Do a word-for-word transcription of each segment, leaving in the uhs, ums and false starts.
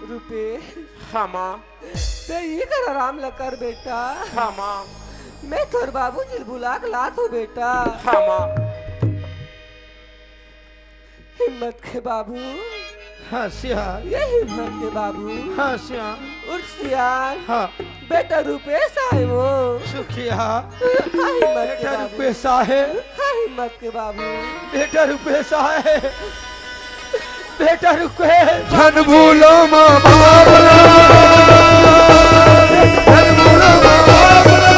रुपेश, हाँ माँ। ते इकर आराम ल कर बेटा। हाँ माँ। मैं तोर बाबूजी ल बुला के लात हूँ बेटा। हाँ माँ। हिम्मत के बाबू। हाँ सियान। ये हिम्मत के बाबू। हाँ सियान। उठ सियान। हाँ। बेटा रुपेश आए वो। सुखिया। हाँ, हिम्मत के बेटा बाबू। रुपेश आए। हाँ, हिम्मत के बाबू। बेटा रुपेश आए। बेटा रुपेश। झन भूलो माँ बाप ला। झन भूलो माँ बाप ला।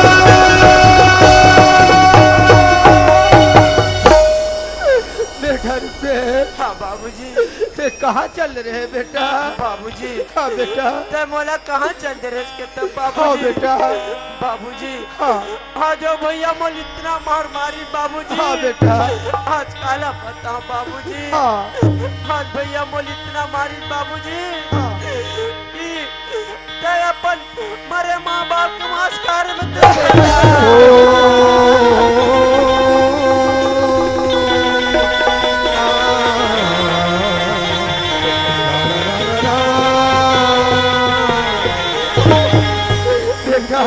बेटा रुपेश। हाँ बाबूजी। ते कहाँ चल रहे बेटा? बाबूजी। हाँ बेटा। ते मोला कहाँ चल दे रहे के तब बाबूजी? हाँ बेटा। बाबूजी। हाँ। आज ओ भैया मोल इतना मार मारी बाबूजी। हाँ बेटा। आज काला बताओ बाबूजी। हाँ। आज भैया मोल इतना मारी बाबूजी। हाँ। कि ते अपन मरे माँ बाप के मांस खा रहे में ते बेटा,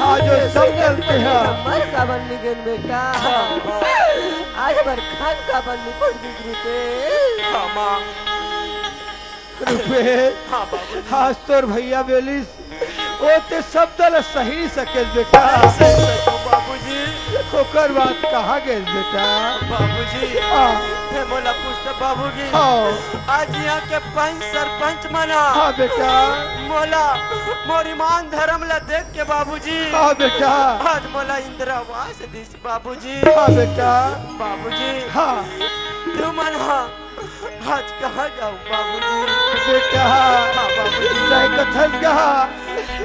आज वो सब गलती है। मर काबर निगन बेटा, आज बर खान काबर निपट दी रुपे। हाँ, माँ। रुपे, हाँ, बाबूजी। आज तोर भैया बेलिस, ओ ते शब्द ल सही सकेस बेटा। सही सकेस बाबूजी। ओकर बाद कहाँ गेस बेटा? बाबूजी, हाँ। ते मोला पूछते बाबूजी। हाँ। आज यहाँ के पंच सरपंच मन ह हाँ बेटा। मोला मोर ईमान धर्म ला देख के बाबूजी। हाँ बेटा। आज मोला इंदिरा आवास दिस बाबूजी। हाँ बेटा। बाबूजी। हाँ। तुमन ह आज कहाँ जाहू बाबूजी? बेटा, हाँ बाबूजी। तय कथस कहा,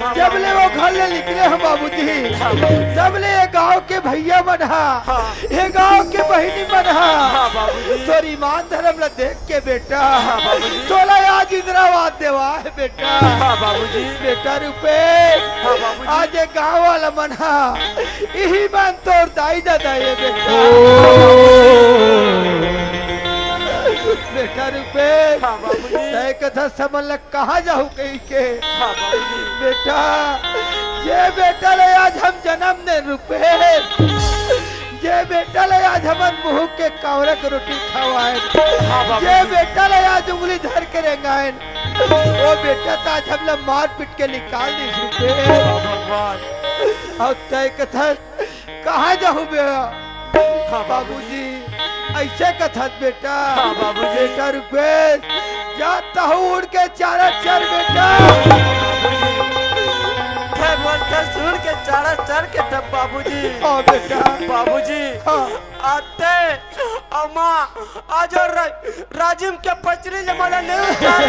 हाँ जब ले बाबूजी। वो घर ले निकले ह बाबूजी, हाँ बाबूजी। तब ले ये गांव के भैया मन ह, हाँ। ये गांव के बहिनी मन ह, हाँ बाबूजी। तोर ईमान धर्म ला देख के बेटा, हाँ बाबूजी। तोला आज इंदिरा आवास देवा हे बेटा। हाँ बाबूजी। बेटा रुपेश, हाँ बाबूजी। आज ये गांव वाला मन ह, इही मन तोर दाई ददा ये बेटा। ओ। बेटा रुपेश, हाँ बाबूजी। तय कथस हमन ल कहाँ जाहू कही के। हाँ बाबूजी। बेटा, ये बेटा ले आज हम जन्म दे रुपेश, ये बेटा ले आज हमन मुँह के कावरा के रोटी खवाएन। हाँ बाबूजी। ये बेटा ले आज उंगली धर के रेंगाएन। ओ बेटा, त आज हमला मार पीट के निकाल दिस रुपेश। हाँ भगवान। अउ तय कथस कहाँ जाहू बे? हाँ, बाबूजी। बाबूजी, ऐसे कथस बेटा। हाँ, बाबूजी। बेटा रुपेश, जा तहूँ उड़ के चारा चर बेटा। बाबूजी, ते बोलते सुन के चारा चर के तब बाबूजी। हाँ, बेटा। बाबूजी, हाँ। आते अम्मा, आज और रा-, राजिम के पचरी ले मोला ले उतार।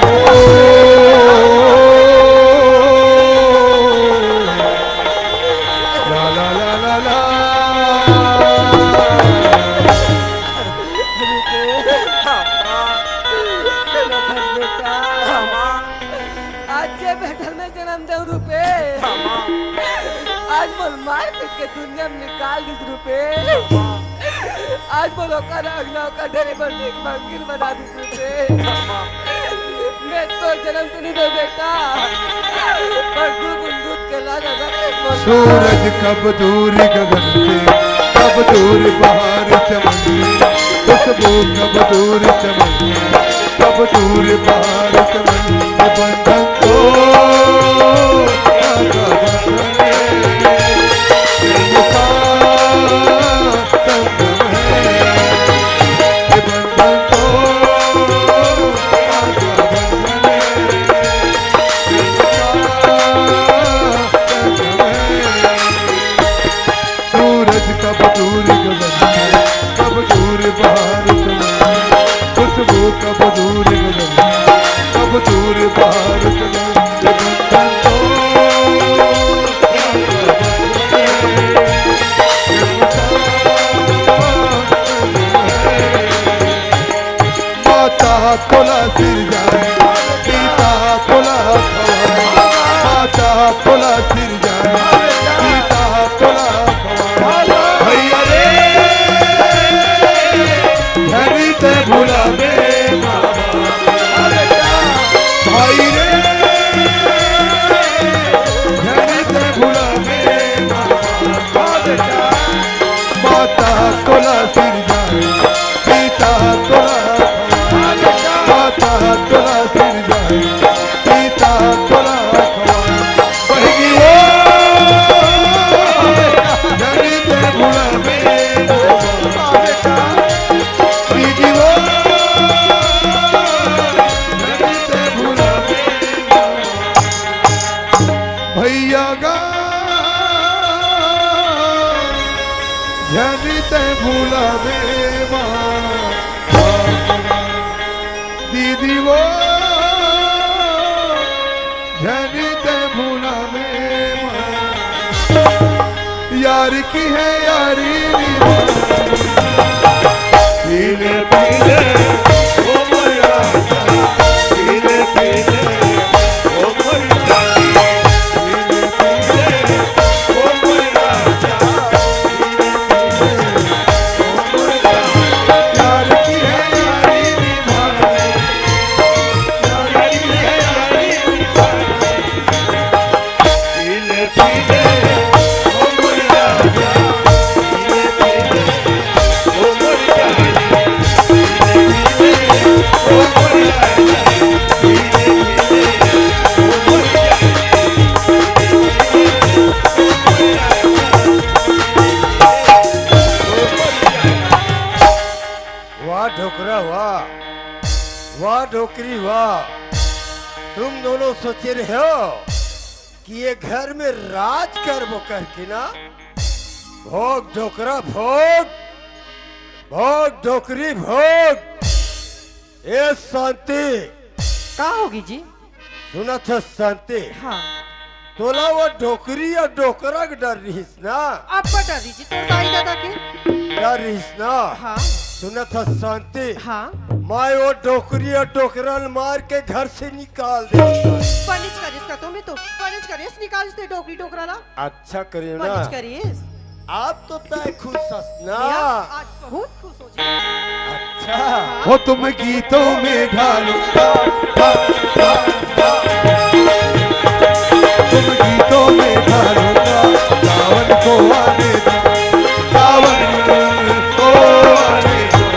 ला, ला, ला, ला, ला। हाँ, माँ। हाँ, माँ। आज ये बेटा मैं जन्म दे रुपे। हाँ, माँ। आज मोर मार पीट के दुनिया में निकाल दिस रुपे। हाँ, माँ। आज मोर ओकर अंगना ओकर ढेरे बर भीख मंगिल बना दिस रुपे। हाँ, माँ। मैं तो जन्म तो नहीं दे बेटा, पर दू बूंद दूध के लाल अगर एक मोर सूरज कब दूर गगन से, कब दूर बहार चमन से, खुशबू कब दूर चमन से, कब दूर बहार चमन से, बंधन तो राधा बंधन है, प्रेम का संगम है। ये बंधन तो राधा बंधन है, प्रेम का संगम है। सूरज कब दूर गगन में, कब दूर बहार चमन, खुशबू कब दूर गगन में, कब दूर बहार चमन, ये बंधन तो माता तोला सिरजाए, पिता तोला खवाए, माता तोला सिरजाए, पिता झन तैं भुलाबे माँ, दीदी वो, झन तैं भुलाबे माँ, यार की है यारी निभानी। पीले पीले ओ मोर राजा, पीले पीले ओ मोर राजा, पीले पीले ओ मोर राजा, पीले पीले ओ मोर राजा। यार की है यारी निभानी, यार की है यारी निभानी। पीले पीले ओ मोर राजा, पीले पीले ओ मोर राजा, पीले पीले ओ मोर राजा, पीले पीले ओ मोर राजा, पीले पीले ओ मोर राजा, पीले पीले ओ मोर राजा। वाह डोकरा वाह, वाह डोकरी वाह, तुम दोनों सोचे रहे हो कि ये घर में राज करबो करके ना। भोग डोकरा भोग, भोग डोकरी भोग। ए शांति, का होगे जी? सुनत हस शांति? हाँ। तोला वो डोकरी या डोकरा के डर रहिस ना? अब का डर रही जी तोर दाई ददा के? डर रहिस ना? हाँ। सुनत हस शांति? हाँ। मैं वो डोकरी या डोकरा ल मार के घर से निकाल दे। बनिच करिस का तुम्हें तो, बनिच करिस निकाल दे डोकरी डोकरा ला। अच्छा करियो ना। बनिच करिस। आज तो तैं खुश हस ना? भैया, आज बहुत खुश हो जी। अच्छा। हो तुम गीतों में ढालूंगा, ढा, ढा, ढा। तुम गीतों में ढालूंगा, सावन को आने दो, सावन को आने दो,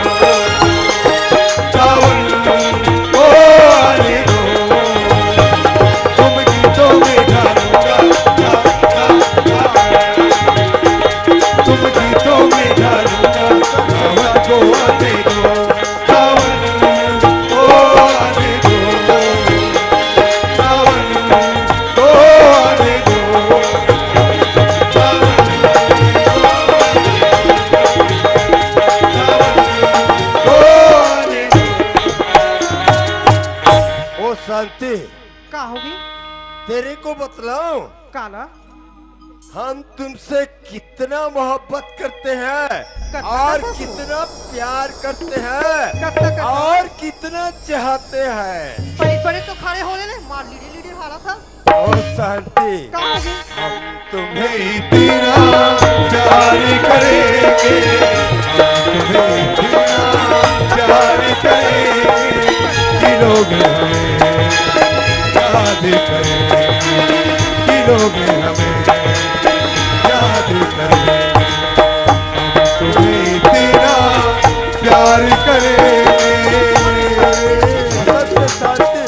सावन को आने दो। तुम गीतों में ढालूंगा, ढा, ढा, ढा। तुम गीतों में ढालूंगा, सावन को आने दो, सावन को आने दो, सावन को आने दो, सावन को आने दो। ओ शांति, का होगे? तेरे को बतलाऊं? काला? हम तुमसे कितना मोहब्बत करते हैं कतना और कतना? कितना प्यार करते हैं कतना कतना? और कितना चाहते हैं। पहले पहले तो खड़े हो ले, मार लीड़े लीड़े हारा था। ओ शांति, का होगे? हम तुम्हें इतना प्यार करेंगे, हम तुम्हें इतना प्यार करेंगे, दिलों में हमें याद करेंगे, दिलों में हमें याद करेंगे। हम तुम्हें इतना प्यार करेंगे। सत्य शांति।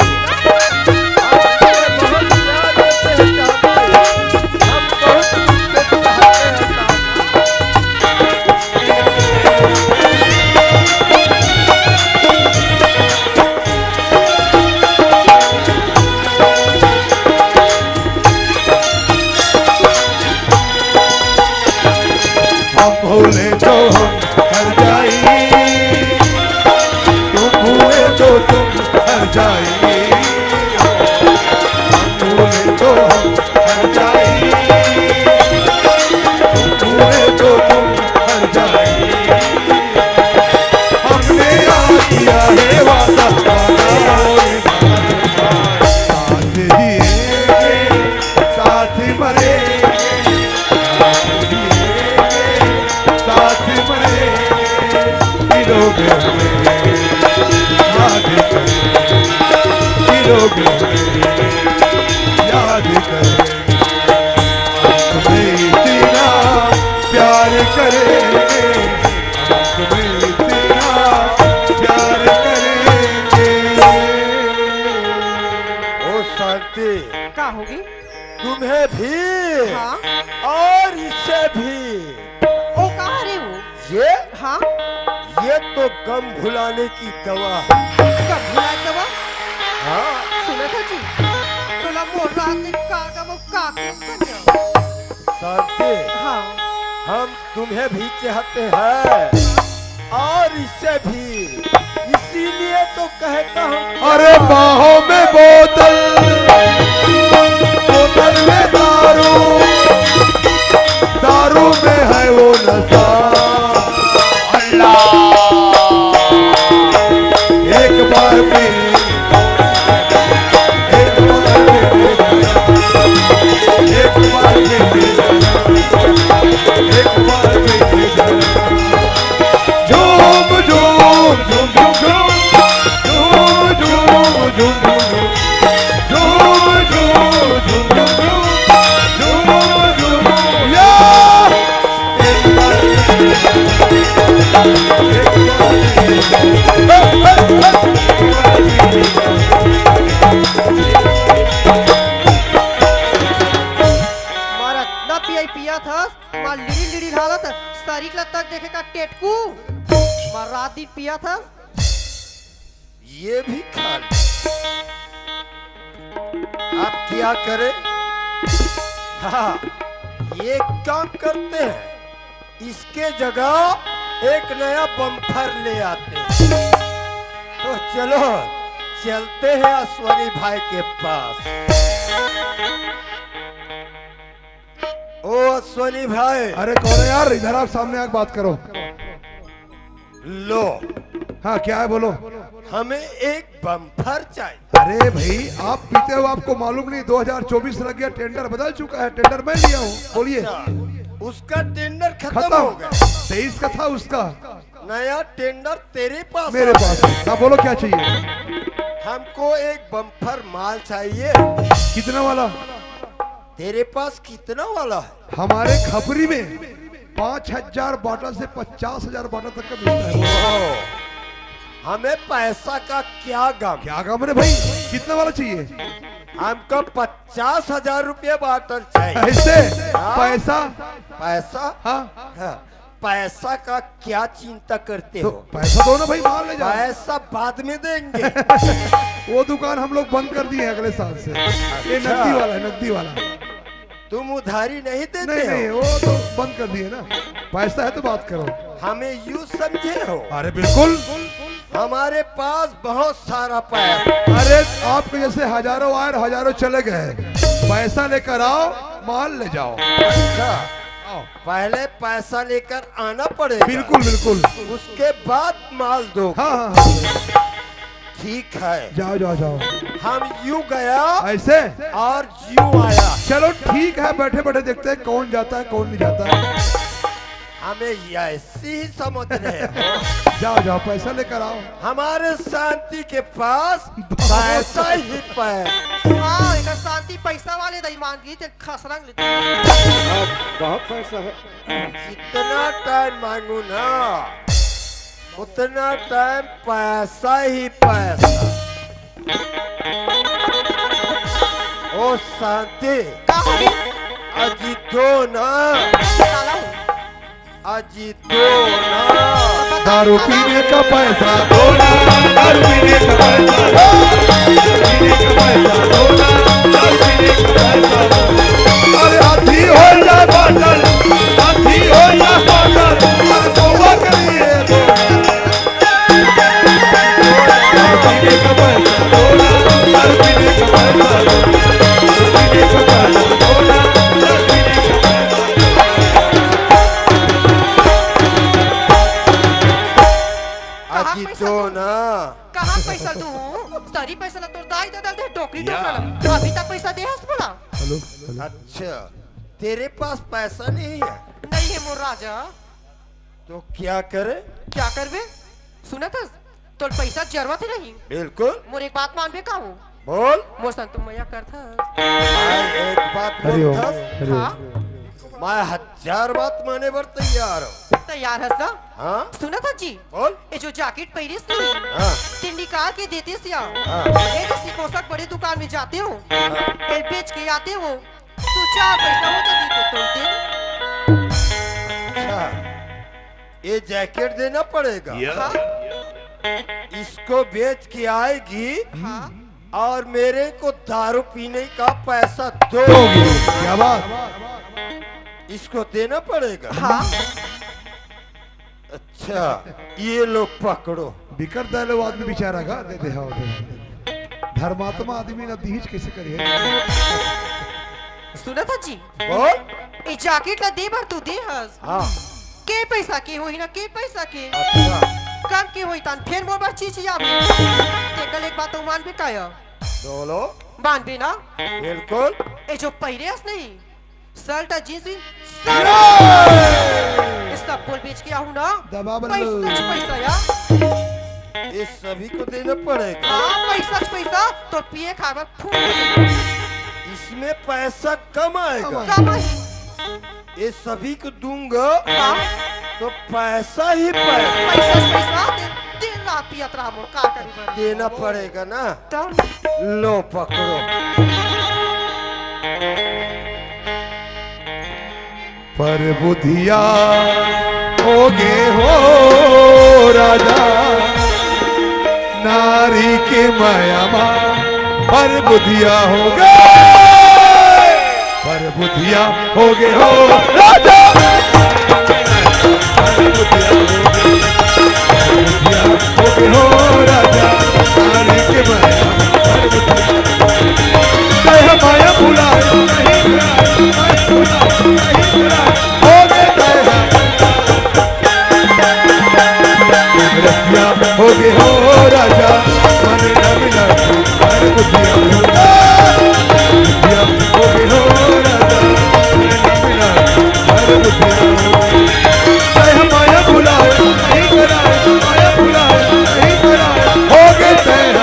आपसे बहुत प्यार करते हैं, चाहते हैं। हम बहुत तुमसे चाहते हैं, साथ। हम भूले तो हम हर जाई, तुम भूले तो तुम हर जाई। हम भूले तो हम हर जाई, तुम भूले तो तुम हर जाई। हमने आज किया है वादा, वादा और साथ जिएंगे, साथ मरेंगे, साथ जिएंगे, साथ मरेंगे। दिलों में हमें याद करें, दिलों में हमें याद करें। तुम्हें इतना प्यार करेंगे, तुम्हें इतना प्यार करेंगे। ओ शांति, का होगे? तुम्हें भी हाँ। और इसे भी। ओ, कहाँ रे वो? ये? हाँ। ये तो गम भुलाने की दवा है। गम भुलाने की दवा? हाँ। सुना था जी, तोला मोर रात में का गम और का के कन्या। शांति। हाँ। हम तुम्हें भी चाहते हैं और इसे भी, इसीलिए तो कहता हूँ। अरे बाहों में बोतल, बोतल में दारू, दारू में है वो नशा। अल्लाह, एक बार फिर, एक बार फिर, एक बार फिर, एक बार फिर। झूम, झूम, झूम, झूम, झूम। झूम, झूम, झूम, झूम, झूम। झूम, झूम, झूम, झूम, झूम। या! मारा ना पियाई पिया थस, मार लिड़ी लिड़ी हालत, सरीक ला तक देखे का टेटकू, मार रात दिन पिया थस। ये भी खा ले। आप क्या करें? हाँ, ये काम करते हैं, इसके जगह एक नया बम्फर ले आते हैं। तो चलो, चलते हैं अश्वनी भाई के पास। ओ अश्वनी भाई। अरे कौन है यार, इधर आप सामने आके बात करो। लो। हाँ, क्या है, बोलो। हमें एक बम्फर चाहिए। अरे भाई, आप पीते हो, आपको मालूम नहीं, दो हज़ार चौबीस लग गया, टेंडर बदल चुका है, टेंडर मैं लिया हूँ। बोलिए। अच्छा, उसका टेंडर खत्म खत्म। हो गया। तेईस का था उसका। नया टेंडर तेरे पास मेरे आ पास गया। है। हाँ, बोलो, क्या चाहिए? हमको एक बम्फर माल चाहिए। कितना वाला? तेरे पास कितना वाला है? हमारे खपरी में पाँच हज़ार बॉटल से पचास हज़ार बॉटल तक का मिलता है। ओह, हमें पैसा का क्या गम? क्या गम रे भाई, कितने वाला चाहिए? हमको पचास हज़ार रुपये बॉटल चाहिए। ऐसे? हाँ। पैसा? पैसा? हाँ। हाँ, पैसा का क्या चिंता करते तो हो? पैसा दो ना भाई, माल ले जाओ। पैसा बाद में देंगे। वो दुकान हम लोग बंद कर दिए अगले साल से। ये अच्छा। नकदी वाला है, नकदी वाला। तुम उधारी नहीं देते नहीं, हो? नहीं, वो तो बंद कर दिए ना। पैसा है तो बात करो। हमें यूं समझे हो? अरे बिल्कुल। हमारे पास बहुत सारा पैसा। अरे, आपके जैसे हजारों आए और हजारों चले गए। पैसा लेकर आओ, माल ले जाओ। अच्छा, आओ। पहले पैसा लेकर आना पड़ेगा। बिल्कुल, बिल्कुल। उसके बाद माल दो। हाँ, हाँ, हाँ। ठीक है। जाओ, जाओ, जाओ। हम यूं गया ऐसे? और यूं आया। चलो ठीक है, बैठे बैठे देखते हैं कौन जाता है, कौन नहीं जाता है। हमें ऐसी ही समझ रहे हो। जाओ, जाओ, पैसा लेकर आओ। हमारे शांति के पास पैसा ही पैसा। हाँ, इधर शांति पैसा वाले दई मांगी, ते खसरंग लेते। अब बहुत पैसा है। जितना टाइम मांगू ना, उतना टाइम पैसा ही पैसा। ओ शांति, का हो गया? अजी दो ना। साला हो। अजी दो ना। दारू पीने का पैसा दो ना, दारू पीने का पैसा दो ना, दारू पीने का पैसा दो ना, दारू पीने का पैसा दो ना। अरे हाथी हो जाए बाटल, हाथी हो जाए बाटल, अरे बउआ के लिए दो ना। दारू पीने का पैसा दो ना, दारू पीने का पैसा दो ना, दारू पीने का पैसा दो ना, दारू पीने का पैसा दो ना। कहाँ अजी पैसा तो दूँ? ना। कहाँ पैसा दूँ? सारी पैसा ला तोर दाई ददा दे, टोकरी या। टोकरा ला। अभी तक पैसा दे हस बोला? Hello, hello. अच्छा, तेरे पास पैसा नहीं है? नहीं है मोर राजा। तो क्या करे? क्या करबे? सुनत हस, तोर पैसा जरूरत ही नहीं। बिल्कुल। मोर एक बात मानबे का हो? बोल। मोर संग तो मया करथस। मैं एक बात हरि ओम, बोलथस। हरि ओम। हाँ। मैं हजार बात माने बर तैयार हूँ। तैयार हस ना? हाँ। सुनत हस जी। बोल। ये जो जैकेट पहिरिस नहीं, हाँ। तेन निकाल के देतिस या। हाँ। ये जो सिकोसक बड़े दुकान में जाते हो, हाँ। ये बेच के आते हो, तो चार पैसा हो जाती तो तोड़ दे। अच्छा, ये जैकेट देना पड़ेगा। या। हाँ। इसको बेच के आएगी हाँ। और मेरे को दारू पीने का पैसा दोगी। दोगी। क्या बात? इसको देना पड़ेगा। हाँ। अच्छा, ये लो, पकड़ो। बिकट दयालु आदमी बेचारा का, दे दे, हाँ, दे दे। धर्मात्मा आदमी ना दीहिच कैसे करे? सुनत हस जी? बोल। ए जैकेट ला दे बर तू दे हस। हाँ। के पैसा के होही ना, के पैसा के? अच्छा। कम के होही तहान फेर मोर बर चिचियाबे। तेकर ले एक बात अउ मानबे का या? बोलो। मानबे ना? बिल्कुल। ए जो पहिरे हस नहीं, शर्ट अउ जींस भी सब, ये! ये सब बोल बेच के आहूं ना। दबा बल्लू। पैसा च पैसा या। ये सभी को देना पड़ेगा। हाँ, पैसा च पैसा। तोर पिए खाए बर फूल। इसमें पैसा कम आएगा। कम आही। ये सभी को दूंगा, हाँ। तो पैसा ही पैसा। पैसा च पैसा। दिन, दिन रात पियत रहा मोर, का करी बर? देना पड़ेगा ना। तब? लो, पकड़ो। पर बुधिया होगे हो राजा, नारी के मया मा पर बुधिया होगे, पर बुधिया होगे हो राजा। पर बुधिया होगे, पर बुधिया होगे हो राजा, नारी के मया मा पर बुधिया। तैं हा मया भुलाए, नहीं भुलाए, नहीं भुलाए, नहीं भुलाए। होगे तैं हा रतिया होगे हो राजा, मन न मिला, हर बुधिया होगे। रतिया होगे हो राजा, मन न मिला, हर बुधिया होगे। तैं हा मया भुलाए, नहीं कराए, मया भुलाए, नहीं कराए, होगे तैं हा।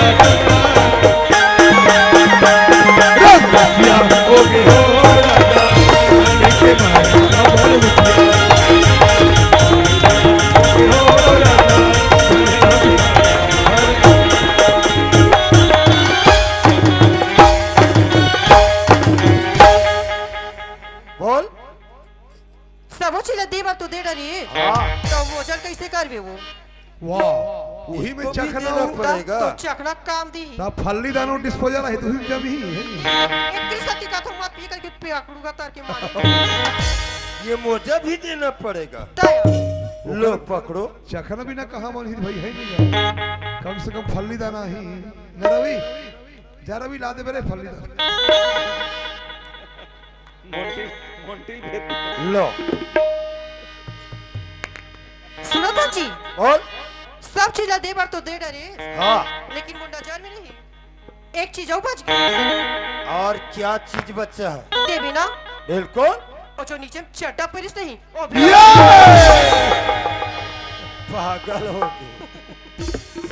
बोल। सबो चीज ला दे बर तो दे डरी। हाँ। तो मोजल कैसे करबे वो? वाह, उही में इसको भी चखना देना हो। पड़ेगा। तो चखना काम दी। तब फल्ली दानो डिस्पोजल है, तुही जमी है। एक कृषि का तो मत पी करके पेकड़ू का तर के मारे। ये मोजा भी देना पड़ेगा। तय। लो, पकड़ो। चखना भी ना कहा मन ही भाई है नहीं यार। कम से कम फल्ली दाना ही। न रवि, जा रवि ला दे बेरे फल्ली दाना। मोंटी, मोंटी भेद। लो। सुनत हस जी? बोल। सब चीज ला दे बर तो दे डरे। हाँ। लेकिन मोर नजर में नहीं। एक चीज अउ बच गई। और क्या चीज बचा है? देबे ना? बिल्कुल। और जो नीचे में चड्डा पहिरिस नहीं, वो भी। ये! पागल हो गई।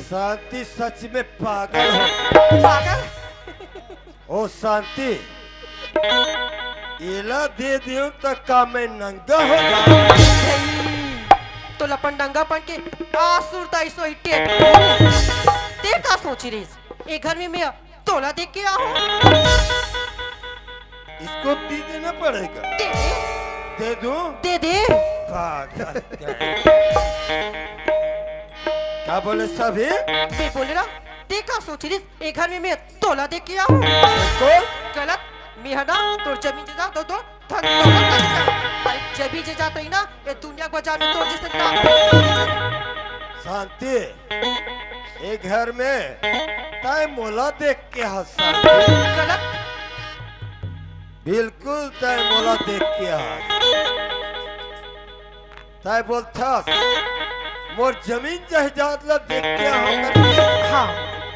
शांति सच में पागल हो। पागल? ओ शांति, एला दे देव त का मैं नंगा हो जाऊं? तोला अपन नंगापन के आसुरता इसो ही टेक। ते का सोची रहिस? ए घर में मैं तोला देख के आहूं। इसको भी देना पड़ेगा। दे दे। दे दूं? दे दे। पागल कहीं। का बोले सभी? मैं बोले ना, ते का सोची रहिस? ए घर में मैं तोला देख के आहूं। बिल्कुल। गलत, मैं ह ना तोर जमीन जायदाद दो दो धन दौलत का देख के आहूं। अरे जमीन जायदाद रही ना, ये दुनिया के बाजार में तोर जैसे ना। शांति, ए घर में तैं मोला देख के हंस शांति। गलत। बिल्कुल तैं मोला देख के हंस। तैं बोलथस, मोर जमीन जायदाद ला देख के आहूं करके। हाँ।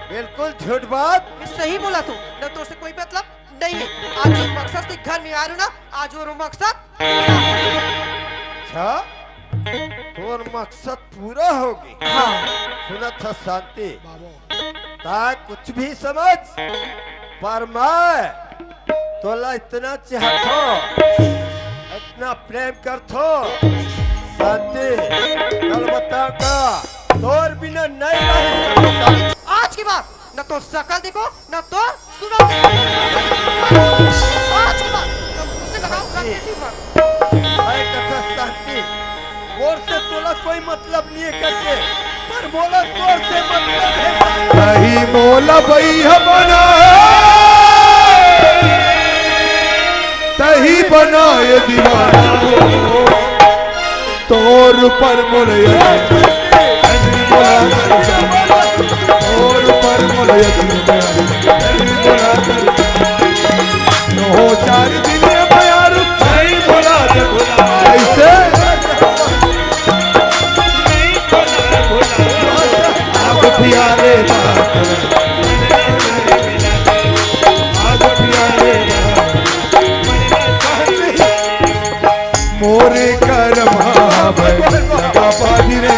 बिल्कुल झूठ बात। सही बोला तू, न तोर से कोई मतलब नहीं है। आज जो मकसद से घर में आ रहा हूं ना, आज वो मकसद पूरा हो गया। अच्छा, तोर मकसद पूरा हो गया। हाँ। सुनत हस शांति। बाबू। तैं कुछ भी समझ, पर मैं तोला इतना चाहत हूं, इतना प्रेम करत हूं, शांति, कल बताऊंगा, तोर बिना नहीं रही सकता। आज के बाद न तो शकल देखो, न तो सुनल देखो। आज के बाद न मुंह से लगाओ, शांति। गलती मत। अरे कथा शांति, मोर से तोला कोई मतलब नहीं है करके, पर मोला तोर से मतलब है। नहीं मोला भैया बना। तही बनाए दीवाना हो, तोर पर मोर यकीन, तोर पर मोर यकीन, हो चार दिन में प्यार, नहीं बोला जब ऐसे। आग पिया रे बाप, आग पिया रे बाप। मोरे करम भावे लगा बाजी रे,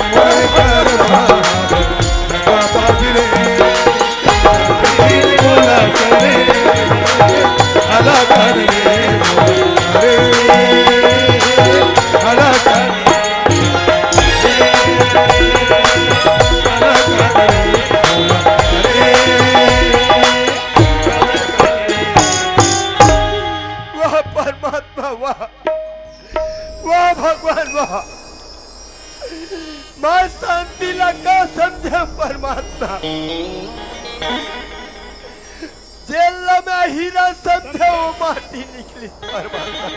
मोरे करम भावे लगा बाजी रे। बोला करे, हला कर रे, अरे, हला कर। वाह परमात्मा, वाह, वाह भगवान, वाह। माँ शांति ला का समझे परमात्मा, जेल ला मैं हीरा समझे, वो माटी निकली परमात्मा।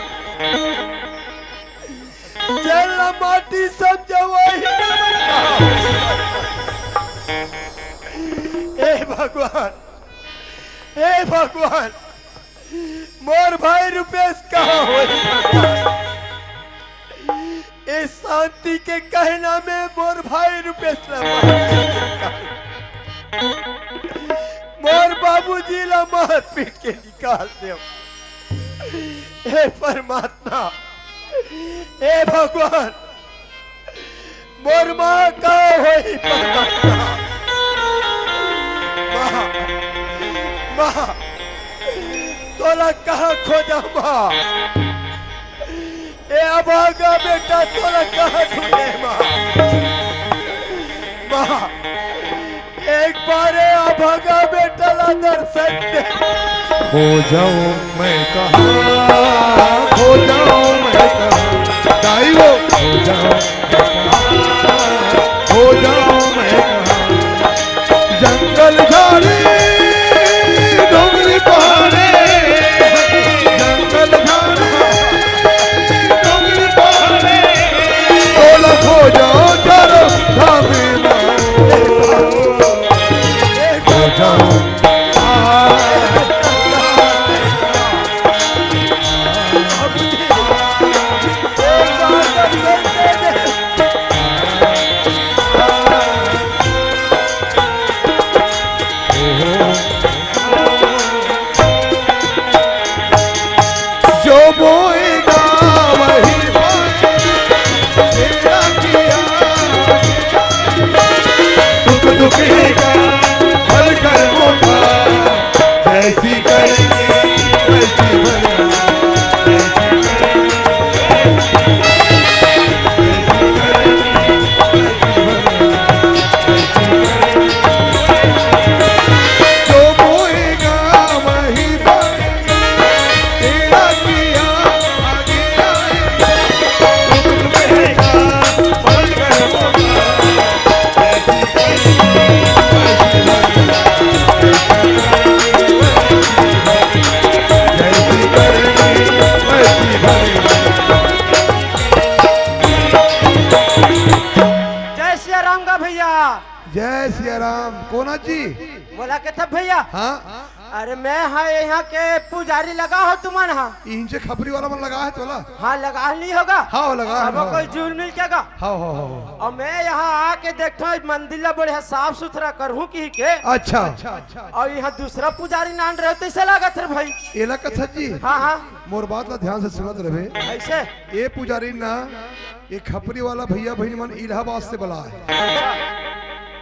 जेला माटी समझे वही। हे भगवान, हे भगवान, मोर भाई रुपेश कहाँ होही भगवान? ए शांति के कहना में मोर भाई रुपेश ला मार पीट के निकाल, मोर बाबूजी ला मार पीट के निकाल देव। हे परमात्मा, हे भगवान, मोर माँ का होही परमात्मा? माँ, माँ, तोला कहाँ खोजा माँ? ए अभागा बेटा तोला कहाँ ढूंढे माँ? माँ, एक बार ए अभागा बेटा ला दर्शन दे। खो जाऊं मैं कहाँ, खो जाऊं मैं कहाँ, दाई वो खो जाऊं मैं कहाँ, खो जाऊं मैं कहाँ। जंगल झाड़ी डोंगरी पहाड़े, जंगल झाड़ी डोंगरी पहाड़े, तोला खो जाओ चारों धाम में। जो बोएगा वही पाएगा, तेरा किया। दुख दुख का फल कर्मों का, जैसी करेंगे वैसी भरेंगे। जो बोएगा वही पाएगा, तेरा किया आगे आएगा। जय सिया राम गा भैया। जय सिया राम। कोना जी? बोला के था भैया। हाँ। अरे मैं हा यहाँ के पुजारी लगा हो तुमन हा। इंचे खपरी वाला मन लगा है तोला? हाँ, लगा नहीं होगा। हाँ, लगा है, सब हाँ। कोई जुल मिल के गा। हाँ, हाँ, हाँ, हाँ। और मैं यहाँ आके देखता हूँ मंदिर ला बढ़िया साफ सुथरा करहूँ की के। अच्छा। और यहाँ दूसरा पुजारी नान रहे तैसे लागत है भाई। एला कथा जी। हाँ, हाँ। मोर बात ला ध्यान से सुनत रहे। ऐसे? ये पुजारी ना, ये खपरी वाला भैया बहिनी मन इलाहाबाद से बला है।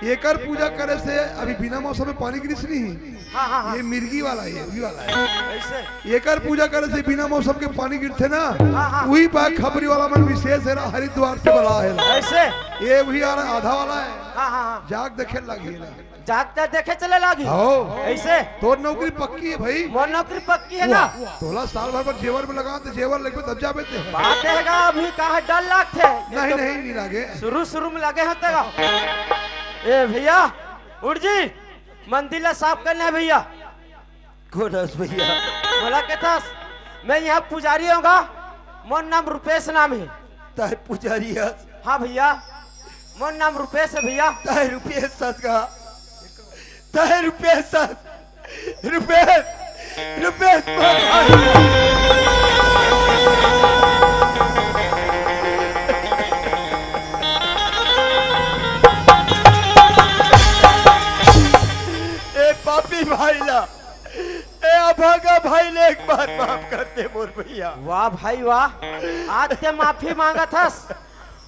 एकर पूजा करे से अभी बिना मौसम में पानी गिरिस नहीं। हाँ, हाँ, हाँ। ये मिर्गी वाला है, ये भी वाला है। ऐसे? एकर पूजा करे से बिना मौसम के पानी गिरथे ना, हाँ, हाँ। वही पाए खपरी वाला मन विशेष है ना, हरिद्वार से बला है। ऐसे? ये वही आ रहा, आधा वाला है। हाँ, हाँ, हाँ। जाग देखे लगी ना। जाग त देखे चले लागी। हो। ऐसे? तोर नौकरी पक्की है भाई। मोर नौकरी पक्की है ना। वाह, तोला साल भर बर जेवर में लगा, तो जेवर लेके दब जाबे ते। बात है गा, अभी कहाँ डर लागथे। नहीं, नहीं, नहीं लागे। शुरू, शुरू में लगे हैं तेरा। ए भैया, उठ जी, मंदिर ला साफ करना है भैया। कोन हस भैया? मोला कथस, मैं यहाँ पुजारी हों गा, मोर नाम रुपेश नाम हे। तैं पुजारी हस? हाँ भैया, मोर नाम रुपेश हे भैया। तैं रुपेश हस गा? तैं रुपेश हस? रुपेश, रुपेश, मोर भाई। ए पापी भाई ला, ए अभागा भाई ले एक बार माफ कर दे मोर भैया। वाह भाई वाह, आज तैं माफी मांगत हस।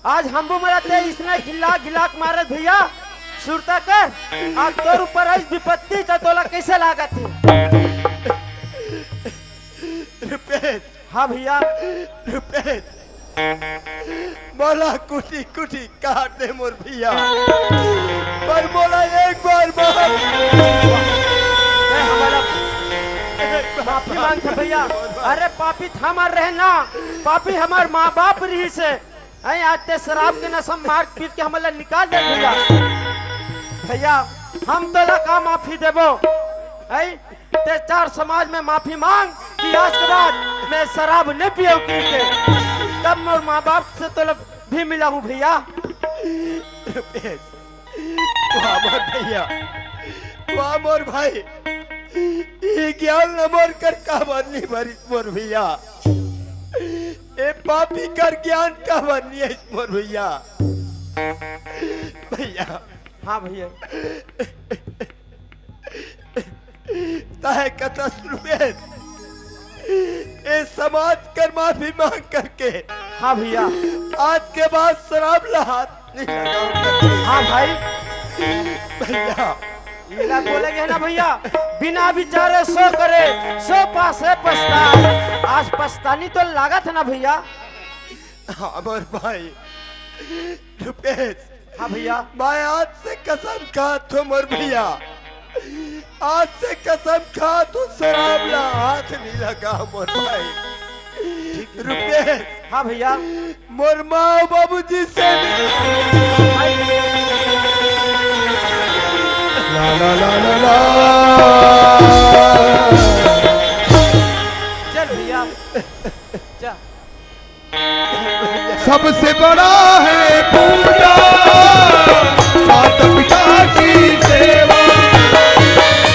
आज हमू मन ला तैं इसने घिल्ला घिल्ला के मारत भैया। सुरता कर, आज तोर ऊपर अइस विपत्ति त तोला कइसे लागत हे? रुपेश। हाँ भैया। रुपेश, मोला कुटी कुटी काट दे मोर भैया, पर मोला एक बार माफ। मैं हमारा एक बार माफी मांगत हँव भैया। अरे पापी त हमर रहे ना, पापी हमर माँ बाप रहिस हे। अई आज तैं शराब के नशा म मार पीट के हमन ला निकाल दे भैया। भैया, हम तोला का माफी देबो? अई तैं चार समाज में माफी मांग कि आज के बाद मैं शराब नहीं पीऊँ कहिके। तब मोर माँ बाप से तोला भी मिलाहूँ भैया। रुपेश, वाह मोर भैया, वाह मोर भाई, ये ज्ञान ल मोर कर काबर नइ भरिस मोर भैया, ए पापी कर ज्ञान काबर नइ आइस मोर भैया। भैया। हाँ भैया। तैं कथस रुपेश, ए समाज कर माफी मांग करके। हाँ भैया। आज के बाद शराब ला हाथ नहीं लगाऊंगा। हाँ भाई। भैया। इला बोले गे ना भैया, बिना विचारे सो करे, सो पासे पछताए। आज पछतानी तो लागत हे ना भैया। हाँ मोर भाई रुपेश, हाँ भैया। मैं आज से कसम खात हूँ मोर भैया, आज से कसम खात हूँ, शराब ला हाथ नहीं लगाऊँ मोर भाई। रुपेश, हाँ भैया। मोर माँ बाबूजी से ला, ला, ला, ला, ला। चल भैया, जा। सबसे बड़ा है पूजा माता पिता की सेवा,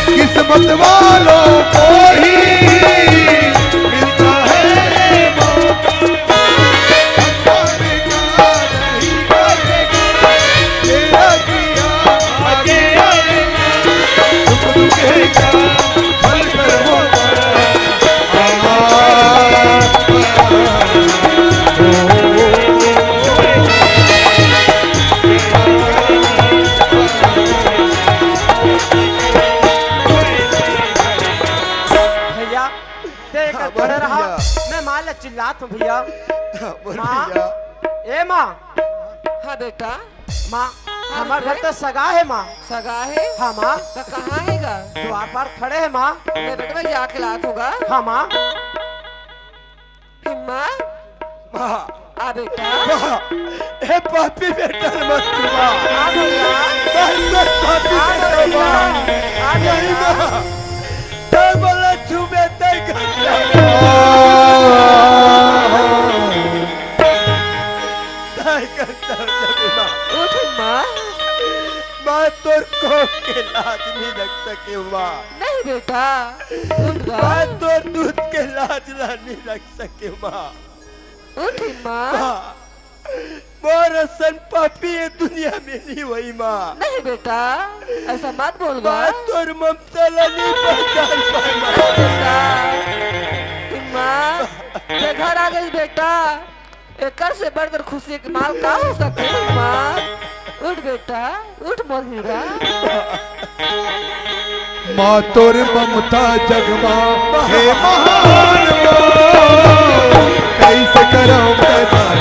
किस्मत वालों को ही मिलता है मौका। तेरा किया आगे आएगा, दुख दुखेगा, फल कर होगा। भैया, तैं एकर हाँ, खड़े रहा, भैया। मैं माँ ला चिल्लात हूँ भैया। हाँ, बोल माँ, भैया। ए माँ। हाँ बेटा। माँ, हाँ, हमर घर तो सगा हे माँ। सगा हे? हाँ माँ। त कहाँ हे गा? द्वार पार खड़े हे माँ। मैं बेटा, मैं जाके लात हूँ गा। हाँ माँ। हिम्मा। माँ। आ बेटा। माँ, हे पापी बेटा मत छुआ। आ भैया। बस, बस, पापी आ बेटा भैया। माँ। आ नहीं बेटा। माँ। तैं मोला छुबे तैं कर। तैं कर। उठ माँ। माँ, तोर कोख के लाज नहीं लग सके माँ। नहीं बेटा, उठ माँ। माँ, तोर दूध के लाज ला नहीं लग सके माँ। उठ माँ। माँ, मोर असन पापी ये दुनिया में नहीं होही माँ। नहीं बेटा, ऐसा मत बोल माँ। माँ, तोर ममता ला नहीं पहचान पाए माँ। बेटा, माँ, तैं घर आ गइस बेटा। एकर से बढ़कर खुशी के माल का हो सकथे माँ? उठ बेटा, उठ मोर हीरा। माँ तोर ममता जगमा हे महान वो, कैसे करम मैं दाई,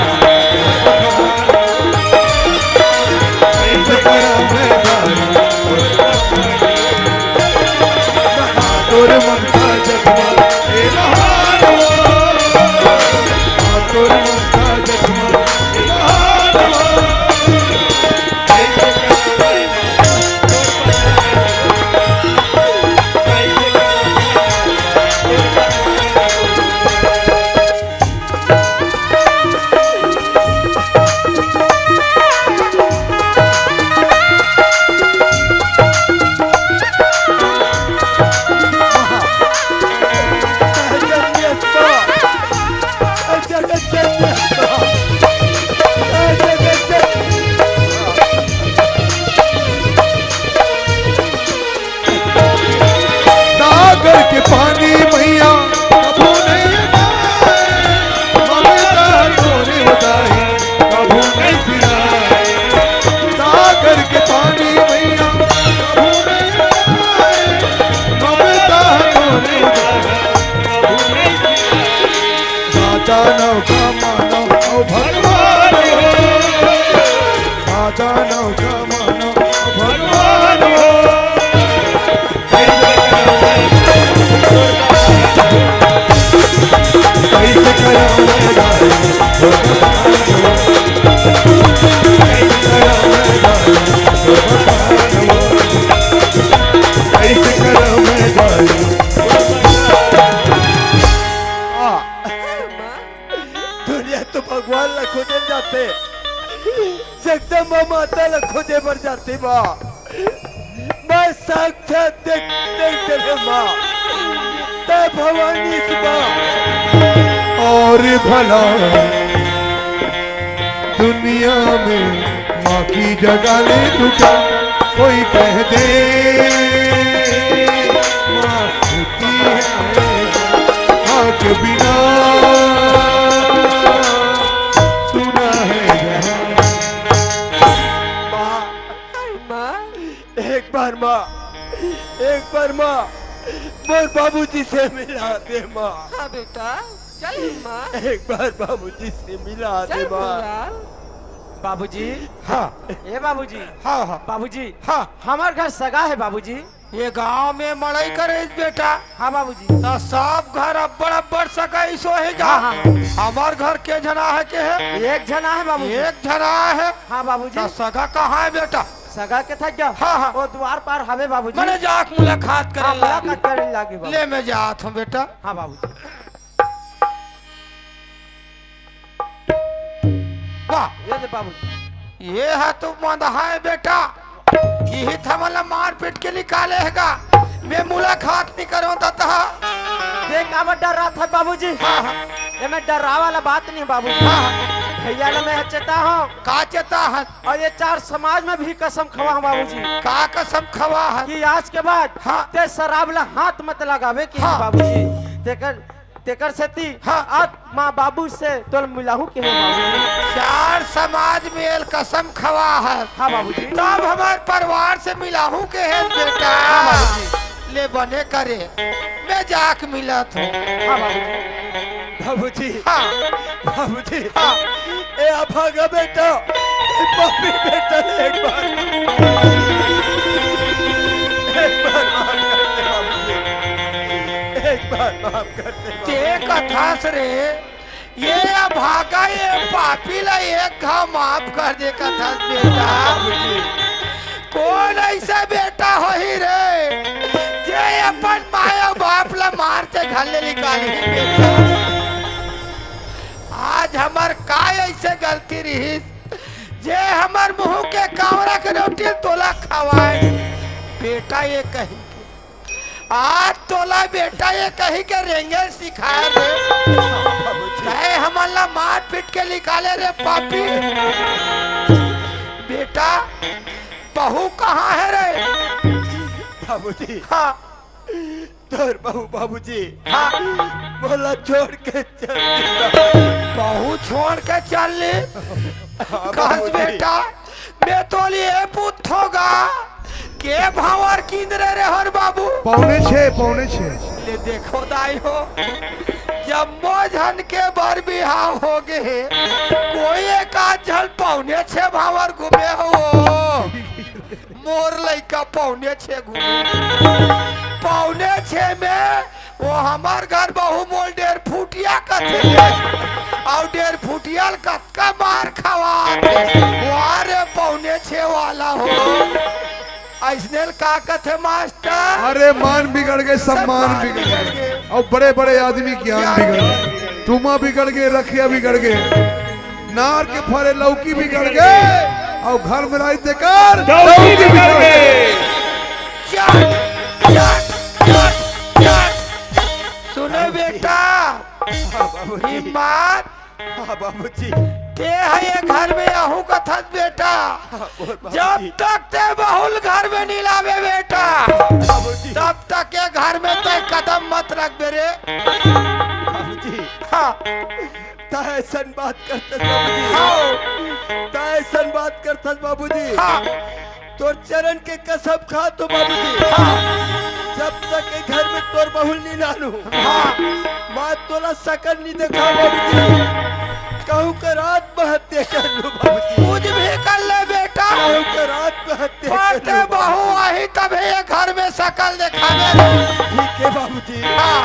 कैसे करम मैं दाई। तोर ममता जगमा हे महान वो, तोर ममता जगमा हे महान वो। दुनिया तो भगवान ला खोजे जाथे, जगदम्बा माता ला खोजे बर जाथे माँ। मैं साक्षात देख, देख तेरे माँ, तै भवानी से माँ। और भला दुनिया में माँ की जगह ले तू क्या, कोई कह दे माँ होती है, माँ के बिना सुना है जहाँ। माँ, माँ। एक बार माँ, एक बार माँ, मोर बाबूजी से मिला दे माँ। हाँ बेटा, चल माँ। एक बार बाबूजी से मिला दे चल माँ। भूलाल। बाबूजी। हाँ। ए बाबूजी। हाँ, हाँ। बाबूजी। हाँ। हमार घर सगा है बाबूजी। ये गांव में मड़ई करे बेटा। हाँ बाबूजी। तो सब घर अब्बड़ अब्बड़ सगा इसो है जा। हाँ, हाँ। हमार घर के जना है के है? एक जना है बाबूजी। एक जना है। हाँ बाबूजी। तो सगा कहाँ है बेटा? सगा के थक गया। हाँ, हाँ। वो द्वार पार हवे बाबूजी। मने जाके मुलाकात करे हाँ, लागे। मुलाकात करे लागे बाबू। ले मैं जात हूँ बेटा। हाँ बाबूजी। वाह। ये ले बाबूजी। ये है तो मंदहा है बेटा। यही था मतलब मारपीट के निकाले है का। मैं मुलाकात नहीं करूँ तो था। देख अब डर रहा था बाबूजी। हाँ, हाँ। ये मैं डरा वाला बात नहीं बाबूजी। हाँ, हाँ। भैया ना मैं चेता हूँ। का चेता है? और ये चार समाज में भी कसम खवा हूँ बाबूजी। का कसम खवा है? कि आज के बाद हाँ। ते शराब ला हाथ मत लगावे कि हाँ। बाबूजी। तेकर, तेकर सेती हाँ। आज माँ बाबू से तोल मिलाहूँ के है बाबूजी। चार समाज में एल कसम खवा है। हाँ बाबूजी। तब हमार परिवार से मिलाहूँ के है बेटा। हाँ बाबूजी। ले बने करे, मैं जाके मिलत हूँ। हाँ बाबूजी। बाबूजी। हाँ। बाबूजी। हाँ। ए अभागा बेटा, ए पापी बेटा, एक बार, एक बार माफ कर दे बाबूजी, एक बार माफ कर दे बाबूजी। ते कथस रे, ये अभागा, ये पापी ला एक घाव माफ कर दे कथस बेटा। बाबूजी। कौन ऐसा बेटा होही रे, जे अपन माय अउ बाप ला मार के घर ले निकालही बेटा? आज हमर का ऐसे गलती रहिस, जे हमर मुंह के कांवरा के रोटी तोला खवाए बेटा? ये कही के आज तोला बेटा ये कही के रेंगे सिखाए रे। तय हमन ला मार पीट के निकाले रे पापी। बेटा, बहू कहाँ है रे? बाबूजी। हाँ। तोर बहू बाबूजी। हाँ। मोला छोड़ के चल दी। बहू छोड़ के चल ली? हाँ, कहत बाबूजी। बेटा, मैं तोर ये पूछों गा, के भांवर किंदरे रे हर बाबू? पौने छे, पौने छे। ले देखो दाई हो, जम्मो झन के बर बिहाव हो गे हे, कोई एक आध झन पौने छे भांवर घूमे हो। मोर लइका पौने छे घूमे। पौने छे में वो हमर घर बहू मोल डेढ़ फुटिया कथे। अउ डेढ़ फुटिया ल कतका मार खवा। वाह रे पौने छे वाला हो। अइसने ल का कथे मास्टर? अरे मान बिगड़ गे, सम्मान बिगड़ गे। अउ बड़े बड़े आदमी ज्ञान बिगड़ गे। तुमा बिगड़ गे, रखिया बिगड़ गे। नार के फरे लौकी बिगड़ गे, अउ घर में लाई तेकर डौकी बिगड़ गे। चट, चट, चट, चट। सुने बेटा, हाँ, बाबूजी। हिम्मत। हाँ, बाबूजी। ते ह ये घर में आहू कथस बेटा। हाँ, बोल, बाबूजी। जब तक ते बहू ल घर में नी लावे बेटा, बाबूजी। तब तक ये घर में ते कदम मत रखबे रे। बाबूजी। हाँ। तैं अइसन बात करथस बाबूजी। हाँ। तैं अइसन बात करथस बाबूजी। हाँ। तोर चरण के कसम खात हों बाबूजी। हाँ। जब तक ये घर में तोर बहू ल नी लानहूं, हाँ। मैं तोला सकल नी देखांव बाबूजी। कहूं कर आत्महत्या कर लूं बाबूजी। कुछ भी कर ले बेटा। कहूं कर आत्महत्या कर लूं बाबूजी। बहू आही तभे ये घर में सकल देखाबे रे। ठीक हे बाबूजी। हाँ।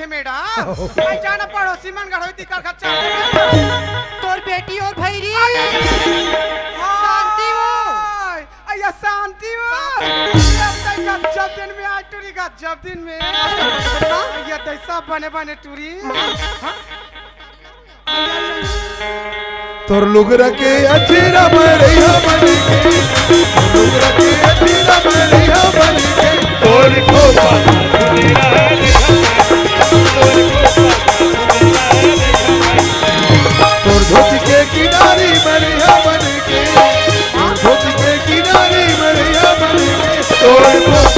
मैडम, आई जाना पड़ोसी मन घर होई, तिकर घर चल। तोर बेटी अउ भैरी। शांति हो। अइया शांति हो। गजब दिन में आज टूरी, गजब दिन में। अइया दई सब बने बने टूरी। तोर लुगरा के अचेरा मरैया बन के, तोर लुगरा के अचेरा मरैया बन के, तोर खोपा तोर धोती के किनारी मरैया बन के, तोर धोती के किनारी मरैया बन के, तोर खोपा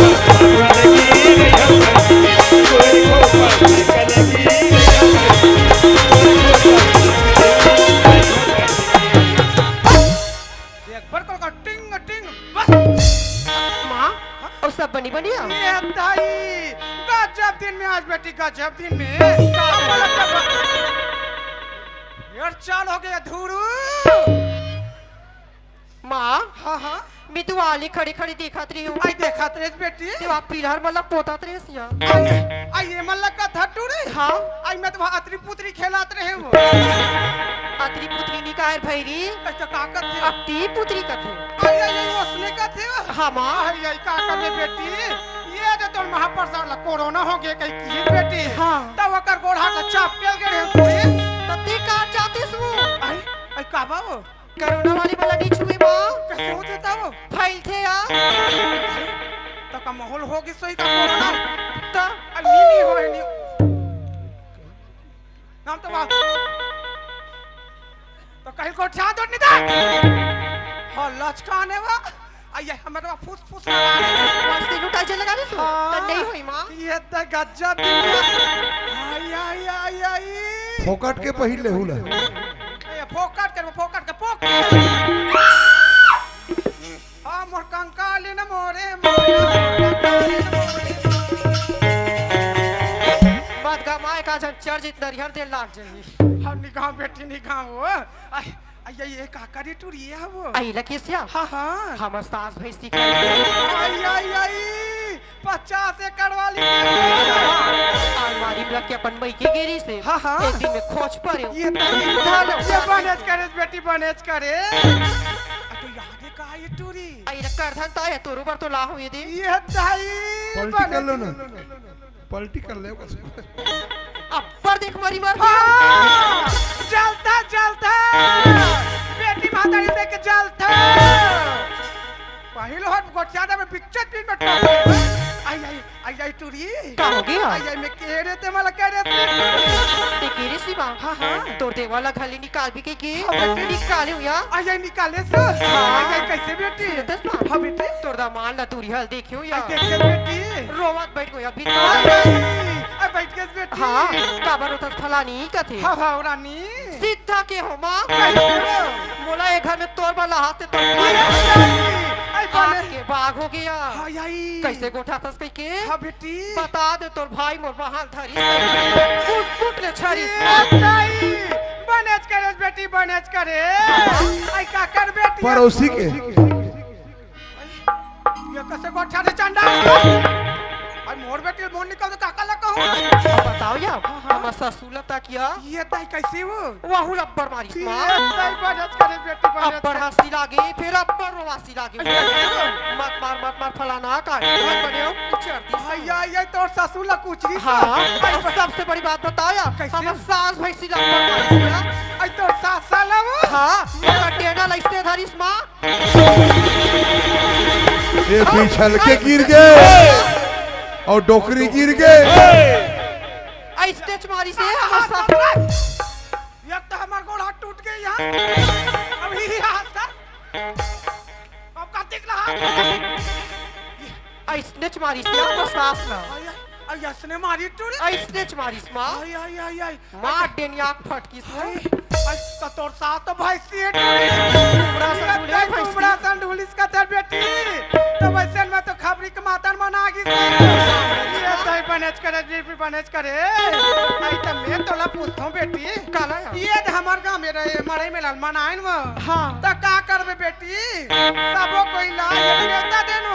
एक बार को लगा टिंग टिंग, बस। माँ, अउ सब बनी बनी हे? ए दाई, गजब दिन में आज बेटी, गजब दिन में। का बोलत हे बा-, यार, चाल हो गया धुरू। माँ, हाँ, हाँ। मैं तो आली खड़ी खड़ी देखत रही हूँ। आई देखत रहे बेटी। ते वहाँ पिलर मन ला पोतत रहे सिया। आई, आई ये मन ला कथा टूरी। हाँ। आई मैं तो वहाँ अतरी पुतरी खेलत रहे हूँ। अतरी पुतरी नी कहे भैरी। अच्छा, का कथे? अति पुतरी कथे। आई, आई, आई, ओसने कथे। हाँ, माँ। आई, आई, का करे बेटी? ये जो तोर महाप्रसाद ला कोरोना हो गया कहीं की बेटी। हाँ। तब ओकर गोड़ हाथ ला चाप के गए रहे पूरी। तब ते का चाहते सु? आई, आई, का बाबू? कोरोना वाली वाला नहीं छुए माँ। कैसे हो देता वो? फैलथे या। तो का माहौल हो गई सोई का कोरोना? तो? अब नी, नी होए, नी। नाम तो बात। तो कहीं को ठा दो निदा। हाँ, लचकाने वा। आ ये हमारे वा फुस फुस लगा दे। मस्ती लुटाई जे लगा दे तू। हाँ। तो नहीं हुई माँ। ये तो गजब दिन है। आई, आई, आई, आई। फोकट के पहिर ले हुला। ए, फोकट के, फोकट के, फोकट। हाँ, मोर कंकाली न मोरे, मोरे, मोरे, कंकाली न मोरे। बात गमाए का जन चर्च इतना रिहर दे लाग जाई। हाँ, निगाह बेटी, निगाह वो। आई, आई, ये का करी टूरी है वो? आई लकेसिया। हाँ, हाँ। हमर सास भैंसी का। आई, आई, आई। पचास एकड़ वाली। अलमारी में रख के अपन मई के गेरी से। हाँ, हाँ। एक दिन में खोज परे। ये तो, धान ये बनेच करे, बेटी बनेच करे। आ तो याद है का ये टूरी? आई रे करधन ता है, तोर ऊपर तो ला हुई दे। ये दाई पलटी कर लो ना। पलटी कर ले बस। अब्बर देख मरी मर गया। हाँ, जलता, जलता। बेटी मातारी देख के जलता। पहिल होत गोठिया दे में बिच्चे तीन में टोक। आई, आई, आई, आई टूरी। का हो गया? आई, आई, मैं कह रहे थे, मला कह रहे थे। ते कह रहे सी माँ। हाँ, हाँ। तोर देवाला घाली निकाल भी के के? हाँ, बेटी। निकाले हुआ। आई, आई, निकाले से। हाँ। आई, आई, कैसे बेटी? सुनतस माँ? हाँ, बेटी। तोर दामाद ला दूरी हल देखियो या। आई, देख के बेटी। रोवत बैठ गया अभी तो। आई, आई, आई, बैठ के बेटी। हाँ, काबर रोतस फलानी कथे। हाँ, हाँ, रानी। सीधा के हो माँ। कैसे हो? मोला ए घर में तोर बर ला हाथ से तो आई, आई, आई, आई, बने। आग के बाग हो गया। हाँ, आई। कैसे गोठा थस कह के? हाँ, बेटी। बता दे तोर भाई मोर बहाल धरी। फुट फुट ले छरी। ए, ताई, बनेच करे बेटी, बनेच करे। आई का कर बेटी? पड़ोसी के। ये कैसे गोठा दे चंडा? आई मोर बेटी मोर निकल तो काका लगा हूँ। अब बताओ या, हाँ, हाँ। हमर ससुर ला तक या। ये ताई कैसे हो? वहू लब्बर मारिस ये माँ। ताई बनेच करे बेटी बनेच अब्बर करे। हंसी लागे, फिर अब्बर रोवासी लागे। अच्छा। मत मार, मत मार फलाना का। मत बने हो, कुछ अर्दी से। भैया, ये तोर ससुर ला कुचरी से। हाँ, आई अब बने। सबसे बड़ी बात बताओ या, कैसे? हमर सास भैंसी ला अब्बर मारिस या। आई तोर सास साला वो? हाँ, मगर टेना ला इसने धरिस माँ। ये बिछल के गिर गए और डोकरी गिर गए। ऐसने च मारी से हमर साथ। एक तो हमार गोड़ हाथ टूट गए यहाँ। अभी यहाँ था। अब कार्तिक ला हाथ। ऐसने च मारी से हमर सास ना। आई, आई, ऐसने मारी टूट। ऐसने च मारी से माँ। आई, आई, आई, आई। मार डेनिया के फटकिस हाय। त तोर सास तो भैंसी हे टूरी। कुबड़ा सन ढूलिस, भैंसी। कुबड़ा सन ढूलिस कथे बेटी। त वइसन में तो खबरी के मातन मन आ गिस। ये तई बनेच करे, बीबी बनेच करे। अई त मैं तोला पूछथंव बेटी। काला या? ये त हमर गांव में रहे, मड़ई मेला ल मनाइन म। हाँ। त का करबे बेटी? सबो कोई ला ये नेवता देन।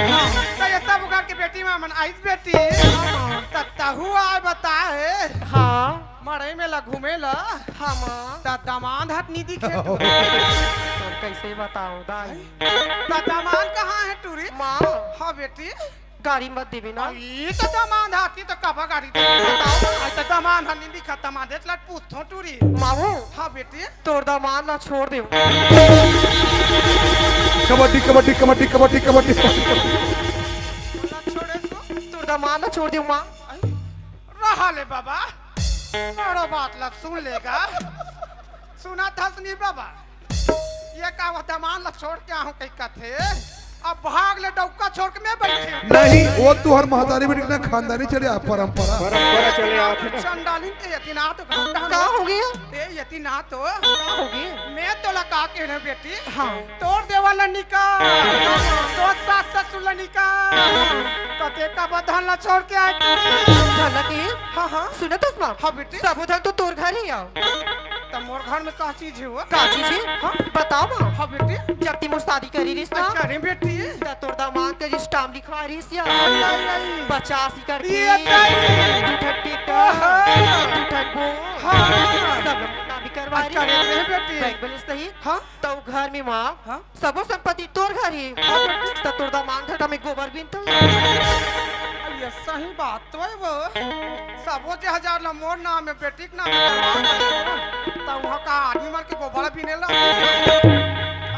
हाँ। त ये सब उघर के बेटी मां मन आइस बेटी। हाँ। त तहू आय बताए। हाँ। मड़ई मेला घूमे ला। हाँ माँ। त दमांद हर नी दिखे। तोर कइसे बतावंव दाई? त दमांद कहाँ हे टूरी? माँ। हाँ बेटी। गारी मत देबे ना। अई त दमांद हर नी त काबर गारी देबे बताव। अई त दमांद हर नी दिखत, दमांद एच लट पूछथंव टूरी। माँ वो। हाँ बेटी। तोर दमांद ला छोड़ देंव। कबड्डी, कबड्डी, कबड्डी, कबड्डी, कबड्डी। ला छोड़े सो। तोर दमांद ला छोड़ देंव माँ। अई, रहा ले बाबा। बड़ो बात ला सुन ले गा। सुनत हस नी बाबा? ये का वो दमांद ला छोड़ के आहूं कहि कथे। अब भाग ले डौका छोड़ के मैं बइठे हंव। नहीं, वो तुंहर महतारी बेटी के ना खानदानी चले आ परंपरा। परंपरा चले आथे ना। चंडालिन ते यतिन आ तो घंटा का होगे? ते यतिन आ तो। का होगे? मैं तोला का कहे रहेंव बेटी? हाँ। तोर देवर ला निकाल। तोर सास ससुर ला निकाल। त ते का बा धन ला छोड़ के आए टूरी। धन ला के? हाँ, हाँ। सुनत हस माँ? हाँ बेटी। सबो धन तो तोर घर ही आय। त मोर घर में का चीज हे वो? का चीज हे? हाँ? बताव माँ। हाँ बेटी। जब ते मोर शादी करे रहिस ना। अच्छा रे बेटी। त तोर दमांद के रजिस्टर म लिखवाय रहिस या। अई, अई, अई। पचास एकड़ के। ये दाई। दू ठन ट्रैक्टर। हाँ। दू ठन बोर। हाँ। सब नाम भी करवाय रहिस। अच्छा रे बेटी। बैंक बैलेंस सही। हाँ। त वो घर में माँ। हाँ। सबो संपत्ति तोर घर हे। हाँ बेटी। त तोर दमांद घर में गोबर बिनथंव। अई सही बात तो हे वो। सबो जहाजात ला मोर नाम में, बेटी के नाम में करवा दे। त उहाँ का आदमी मन के गोबर बिने ला?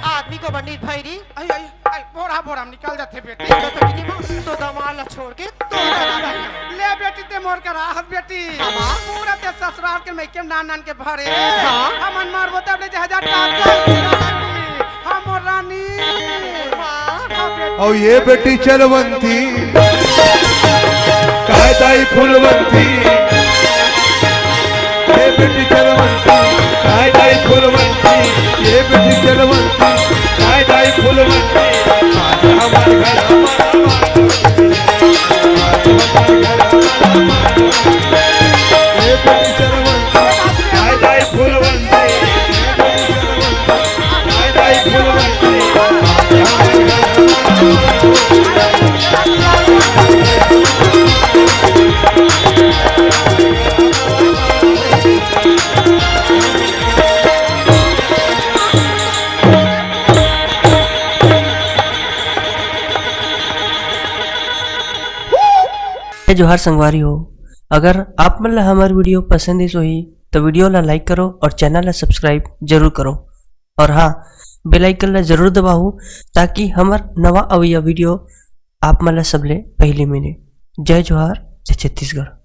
आदमी गोबर नी भइरी। अई, अई, अई, बोरा, बोरा में निकल जाथे बेटी। त सकिनी माँ, तोर दमांद ला छोड़ के तोर घर आ गे। ले बेटी, ते मोर करा हस बेटी। हाँ माँ। पूरा ते ससुराल के मइके में नान नान के भरे। हाँ। हमन मरबो तब ले जहाजात काट के। हाँ मोर रानी। माँ। हाँ बेटी। अउ ये बेटी चलवंती, काय दाई फूलवंती। ये बेटी चलवंती, काय दाई फूलवंती। ये बेटी चलवंती, काय दाई फूलवंती। आज हमर घर हमारा, आज हमर घर हमारा। ये बेटी चलवंती, काय दाई फूलवंती। जय जोहार संगवारी हो, अगर आप मन ला हमर video पसंद आइस होही, त video ला like करो और channel ला subscribe जरूर करो। और हाँ, bell icon ला जरूर दबाओ, ताकि हमर नवा अवइया video आप मन ला सबले पहली मिले। जय जोहार, जय छत्तीसगढ़।